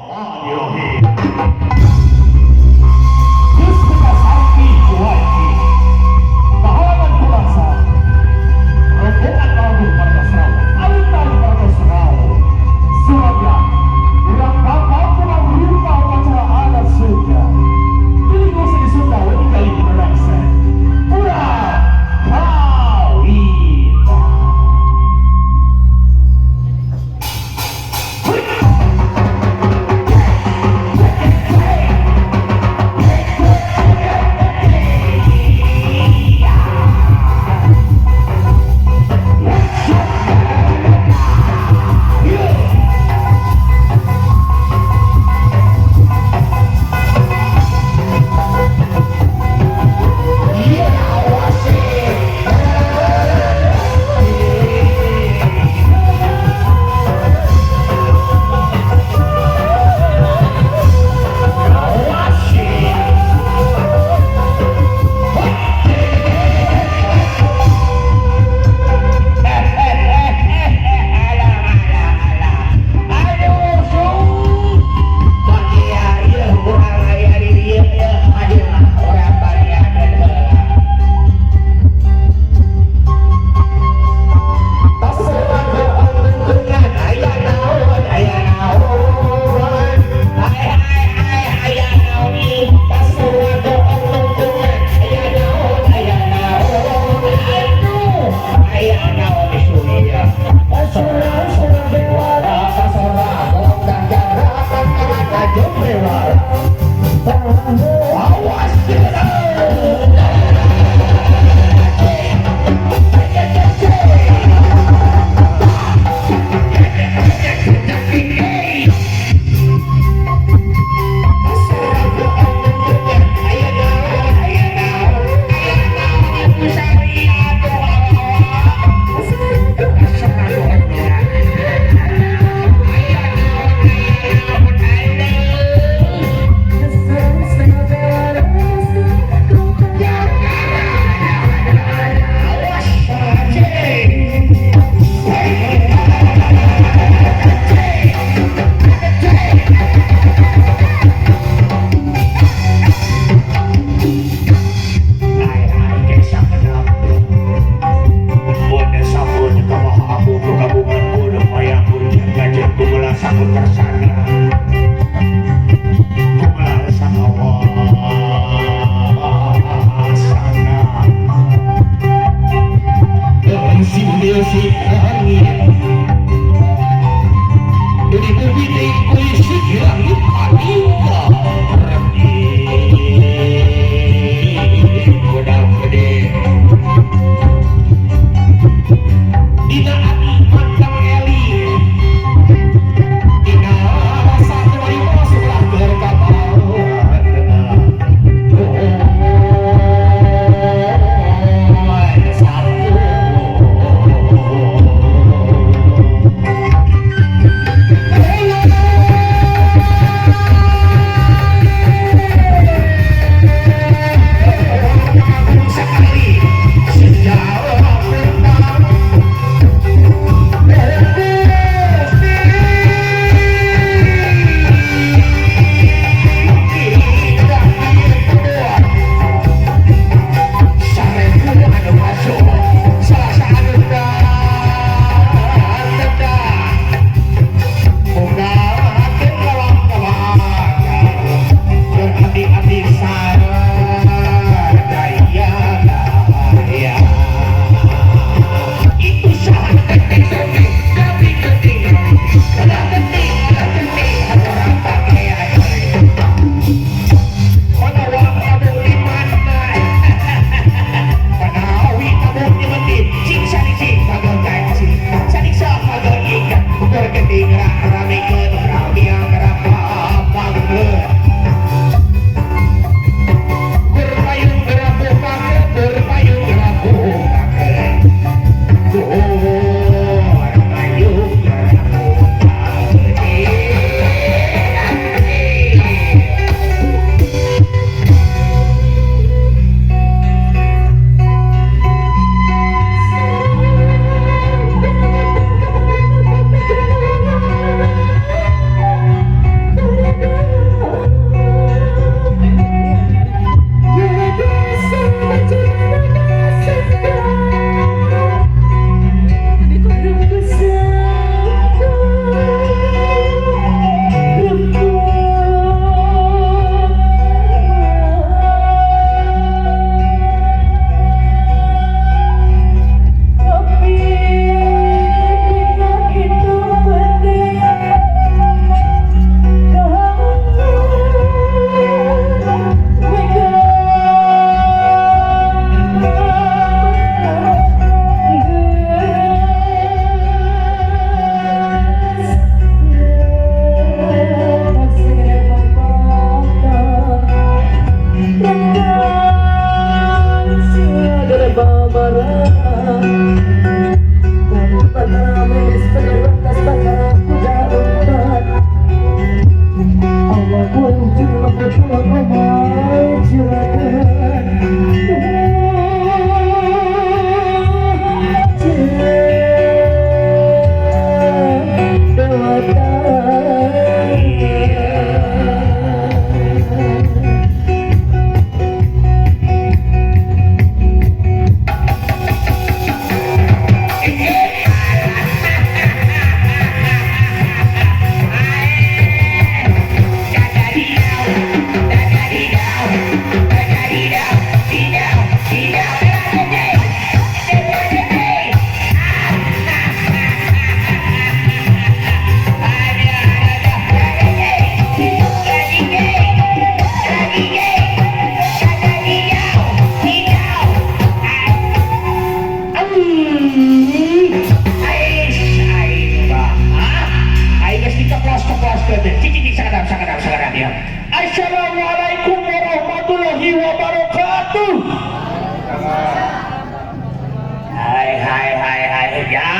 Bismillahirrahmanirrahim. Mustika Sakti Kuwaiti. Kahalangan kubangsa. Rombongan Agung Partasraw. Alun-alun Partasraw. Surabaya. Urang kapal kurang rupa upacara adat Sunda. Pilih seni Sunda wedi kali Indonesia. Urang kawin.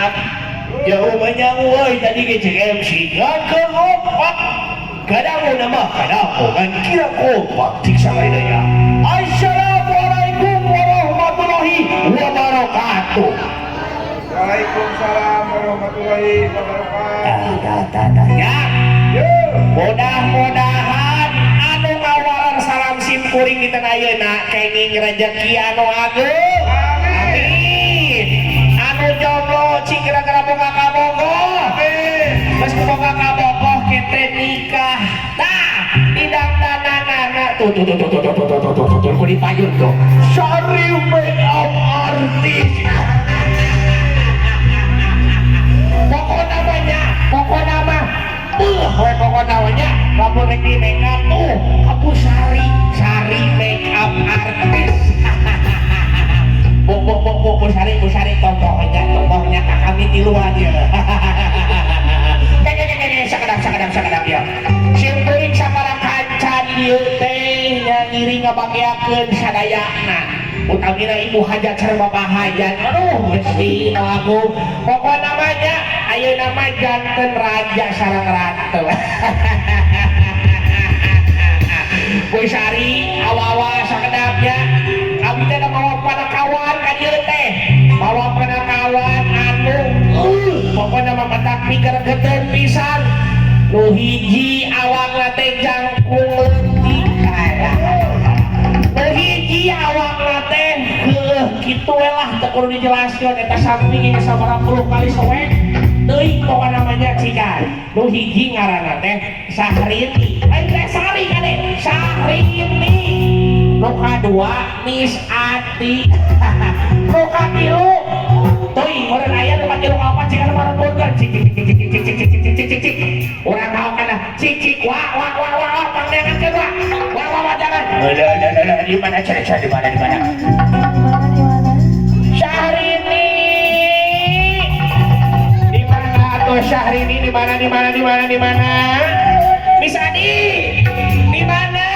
Sakedap jauh menyang euy tadi ge cek MC ngan kompak kadamu nama kadamu ngan kira kompak cik sakali. Assalamualaikum warahmatullahi wabarakatuh. Waalaikumsalam warahmatullahi wabarakatuh. Ya, mudah-mudahan anu ngawaler salam sim kuring di tanah ayeuna kenging rezeki anu agung. Amin. Anu jomblo cing gara-gara boga kabogoh. Geus boga kabogoh kete nikah. Tah, didangdananana tuh tuh tuh tuh tuh tuh tuh tuh tuh tuh tuh ku dipayun tuh. Sari make up artist. Pokok nama we pokok namanya lamun rek di make up tuh kapu Sari, Sari make up artist. Bu bu bu bu bu Sari, Bu Sari tokohnya, tokohnya ka kami tiluan ya. Keke keke keke sakedap sakedap sakedap ya. Sim kuring sapara kanca di dieu teh nya ngiring ngabageakeun sadayana. Utamina ibu hajat sareng bapak hajat. Aduh, Gusti nu agung. Pokok namanya ayeuna mah janten raja sareng ratu. Bu Sari awa-awa sakedapnya abdi teh mawa panakawan ka dieu teh. Mawa panakawan anu pokona mah matak pigeregeteun pisan. Nu hiji awakna teh jangkung leutik. Nu hiji awakna teh heueuh kitu we lah teu kudu dijelaskeun eta samping geus sabaraha puluh kali soek. Teuing pokona mah nya cikan. Nu hiji ngaranna teh Sahrini. Lain teh Sari kade, Sahrini. Nu kadua Miss Ati. Nu katilu teuing meureun aya nu katilu kaopat cikan mareunkeun cik cik cik cik cik cik cik cik cik cik. Urang haokan cik cik wa wa wa wa wa pangneangankeun wa. Wa wa wa jangan. Alah alah alah di mana cari cari di mana di mana. Syahrini. Di mana tuh Syahrini di mana di mana di mana di mana? Miss Adi di mana?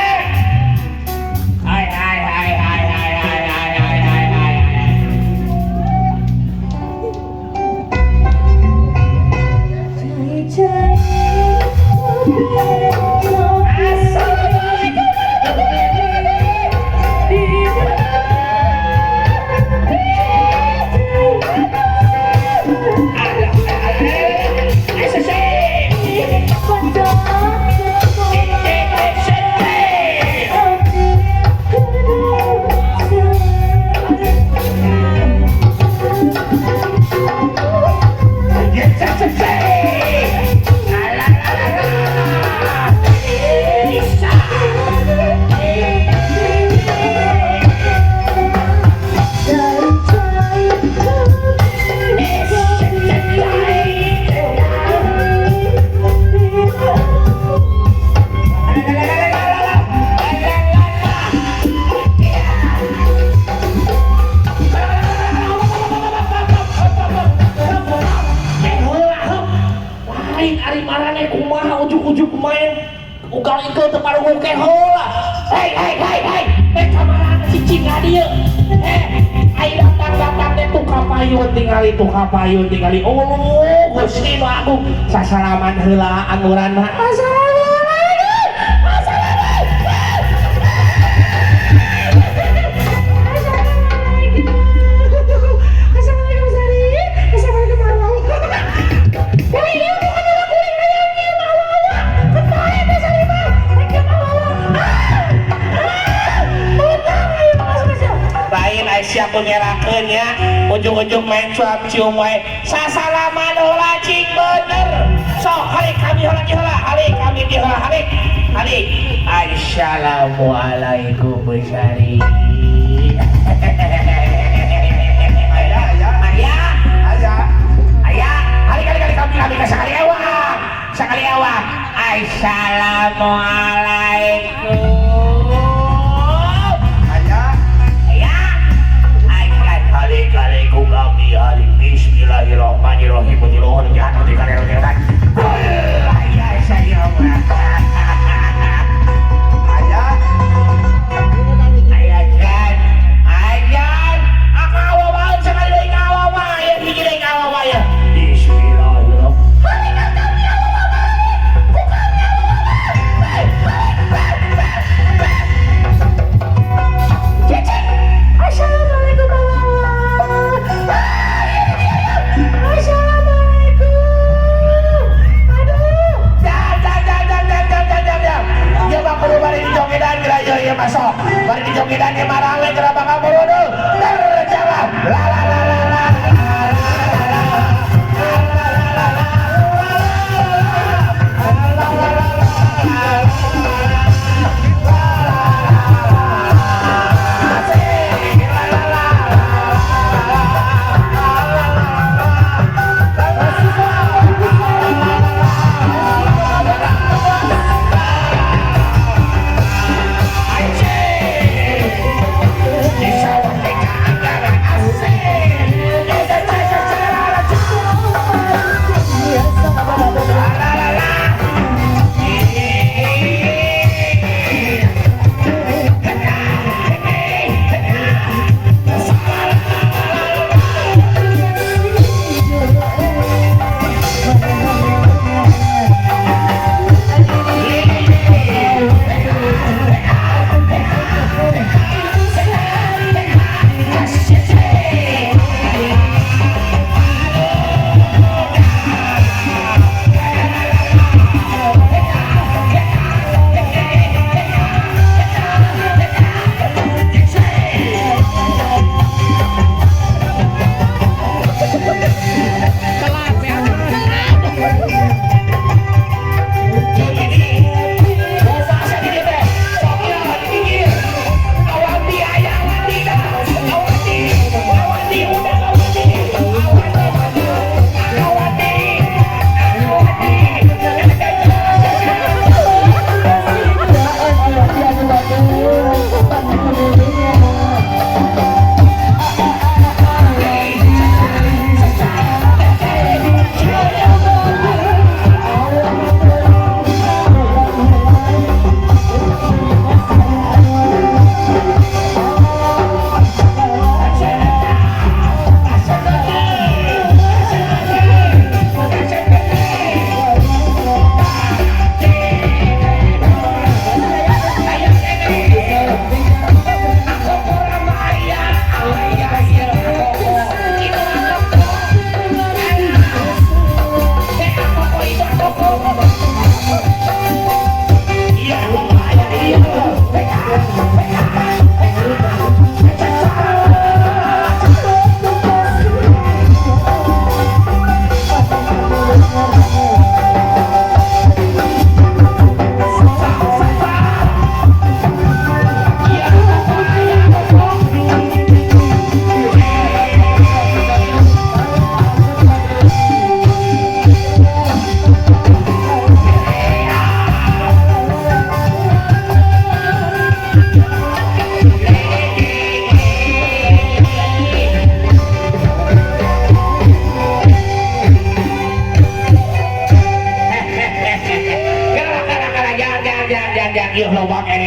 Hai hai hai hai hai hai hai hai hai hai. Assalamualaikum warahmatullahi Lain ari marane kumaha ujug-ujug main ugal igel teu paruguh ke heula. Hei hei hei hei, teh kamarana cicing ka dieu. Eh, ai datang-datang teh tukang payun tingali tukang payun tingali. Oh, Gusti nu agung sasalaman heula anguran mah. Assalamualaikum. Assalamualaikum. Assalamualaikum Sari. Assalamualaikum warahmatullahi. Kuring ieu bukan urang kuring hayang ieu mah awa-awa. Ketahe teh Sari mah. Rek awa-awa. Ah! Utang ieu mah spesial. Lain ai sia ngerakeun nya, ujug-ujug main cuap cium wae. Sasalaman heula cing bener. Sok halik kami heula ki heula, halik kami di heula halik. Halik. Assalamualaikum Bu Sari. Aya aya Aya, aya. aya, halik halik halik kami kami ka sakali ewang. Sakali ewang. Assalamualaikum. Aya. Aya. Ai halik halik ku kami halik bismillahirrahmanirrahim. Mutiluhun jahat di kalero kan. Aya saya mah. Aya. Aya jan. Ayan. Akawawaon sakali deui kawawa. Aya hiji deui kawawa ya.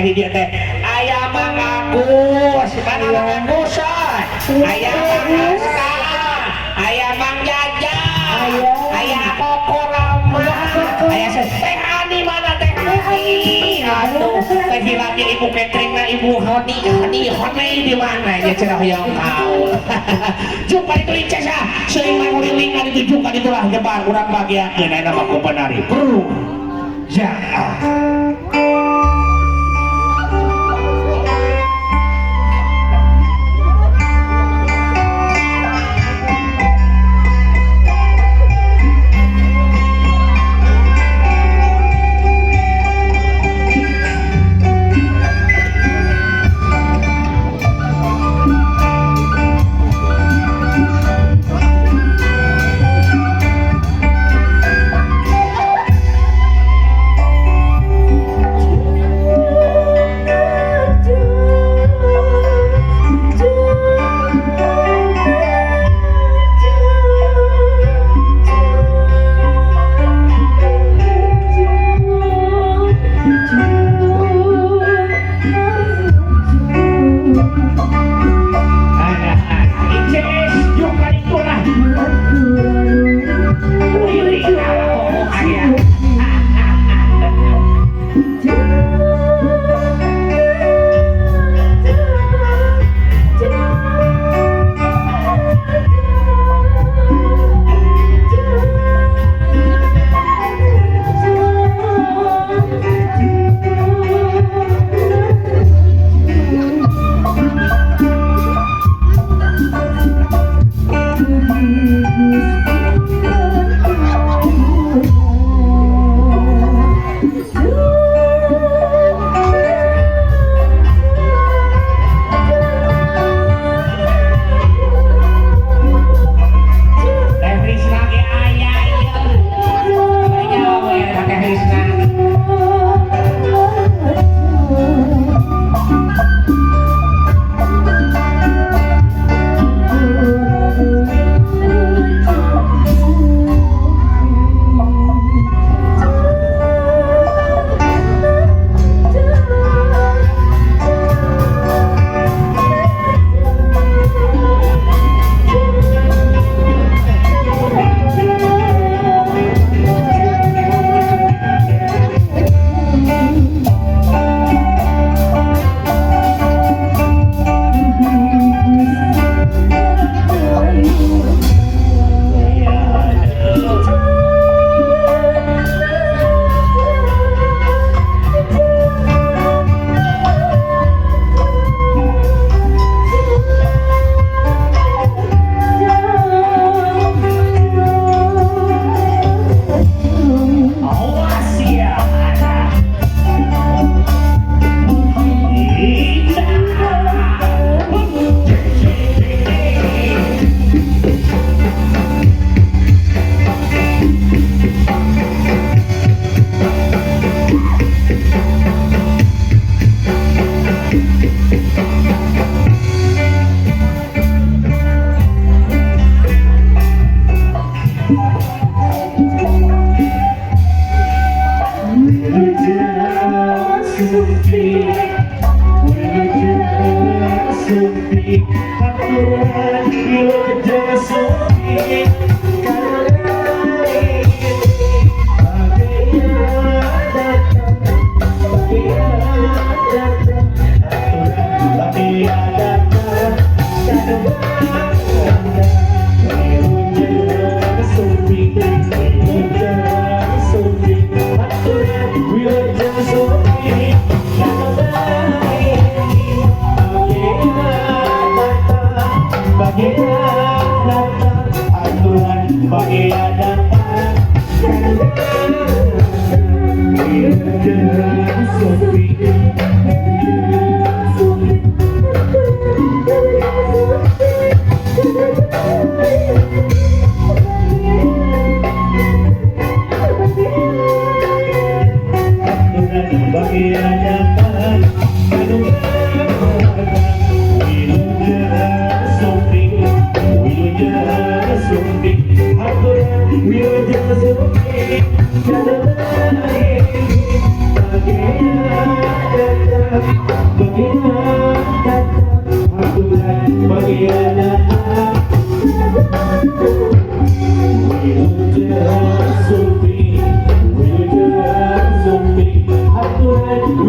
di dieu teh. Aya Mang Agus, mana Mang Agus? Aya Mang Asta, aya Mang Jaja, aya Koko Rama, aya Teh Ani, mana Teh Ani? Aduh, teh hilangnya Ibu Catherine na Ibu Honi, Honi, Honi di mana ya cenah hoyong kau. Jumpa itu Ices ah, seuing manguliling ka ditu juga ditulah nyebar urang bagiakeun ayeuna mah ku penari. Bro. Ya. Ices juga itulah. Wih, koko aya. Teh Risna ge aya ieu. Aya we Teh Risna. Awas ya.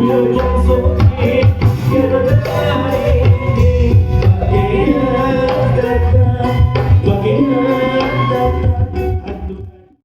不要装作。